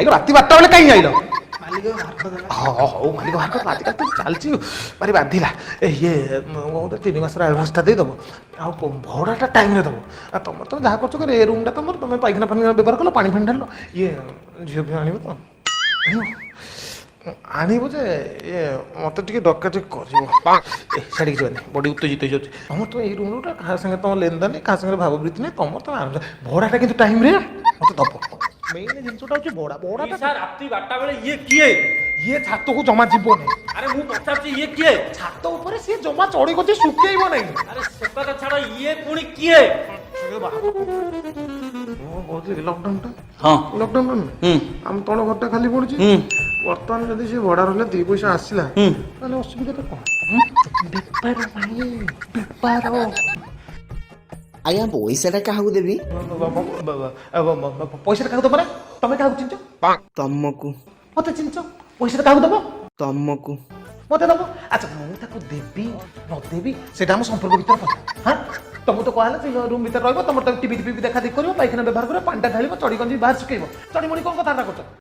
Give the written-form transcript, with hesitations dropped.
ଆଇଲ ରାତି 12ଟା ବେଳେ କାହିଁ ଆଇଲ? ମାଲିକ ବାହାର କରିଦେଲା। ହଁ, ହଉ, ମାଲିକ ବାହାର କରିଦେଲା। ଆଜିକାଲି ତ ଚାଲିଛି, ଭାରି ବାଧିଲା। ଏ ଇଏ ମୁଁ ତ 3 ମାସର ଆଡ଼ଭାନ୍ସଟା ଦେଇଦେବ ଆଉ ଭଡ଼ାଟା ଟାଇମ୍ରେ ଦେବ। ଆଉ ତମର ତ ଯାହା କରୁଛ କର, ଏ ରୁମ୍ଟା ତମର, ତମେ ପାଇଖାନା ଫାଇଖାନା ବ୍ୟବହାର କଲ, ପାଣି ଫାଣି ଢାଳିଲ। ଇଏ ଝିଅ ଫିଅ ଆଣିବ ତ? ଆଣିବ, ଆଣିବ ଯେ ଇଏ ମୋତେ ଟିକେ ଡକାଡକି କରିବ। ଏ ଛାଡ଼ିକି ଯିବାନି, ବଡ଼ି ଉତ୍ତେଜିତ ହେଇଯାଉଛି। ତମର ତ ଏଇ ରୁମ୍ଟା, କାହା ସାଙ୍ଗରେ ତମ ଲେନଦେନ ନାହିଁ, କାହା ସାଙ୍ଗରେ ଭାବପ୍ରୀତି ନାହିଁ, ତମର ତ ଆରାମସେ। ଭଡ଼ାଟା କିନ୍ତୁ ଟାଇମ୍ରେ ମୋତେ ଦେବ। ମେନ୍ ଜିନିଷଟା ହେଉଛି ଭଡ଼ା, ଭଡ଼ାଟା। ସାର୍, ରାତି 12ଟା ବେଳେ ଇଏ କିଏ? ଇଏ ଛାତକୁ ଜମା ଯିବନି। ଆରେ, ମୁଁ ପଚାରୁଛି ଇଏ କିଏ? ଛାତ ଉପରେ ସିଏ ଜମା ଚଢି ଗଛି ଶୁଖେଇବ ନାହିଁ। ଆରେ, ସେ କଥା ଛାଡ, ଇଏ ପୁଣି କିଏ? ମୁଁ କହୁଥିଲି, ଲକଡାଉନଟା ଲକଡାଉନ ଆମ ତଳ ଘରଟା ଖାଲି ପଡୁଛି। ବର୍ତ୍ତମାନ ଯଦି ସେ ଭଡ଼ା ରହିଲେ ଦି ପଇସା ଆସିଲା, ତାହେଲେ ଅସୁବିଧାଟା କଣ? ବେପାର ପାଇଁ ବେପାର। ଆଜ୍ଞା, ପଇସାଟା କାହାକୁ ଦେବି? ପଇସାଟା କାହାକୁ ଦବ ନା? ତମେ କାହାକୁ ଚିହ୍ନିଛ? ତମକୁ। ମତେ ଚିହ୍ନିଛ? ପଇସାଟା କାହାକୁ ଦବ? ତମକୁ। ମତେ ଦବ? ଆଚ୍ଛା, ମୁଁ ତାକୁ ଦେବି ନ ଦେବି ସେଇଟା ଆମ ସମ୍ପର୍କ ଭିତରେ କଥା। ହଁ, ତମକୁ ତ କୁହାହେଲା, ସେ ରୁମ୍ ଭିତରେ ରହିବ, ତମର ତାକୁ ଟିଭି ଟିଭି ଦେଖା ଦେଖି କରିବ, ପାଇଖାନା ବ୍ୟବହାର କରିବ, ପାଣିଟା ଢାଳିବ, ଚଡ଼ି ଗଞ୍ଜି ବାହାର ଶୁଖେଇବ। ଚଡ଼ି ମଡ଼ି କ'ଣ କଥାବାର୍ତ୍ତା କରୁଛ?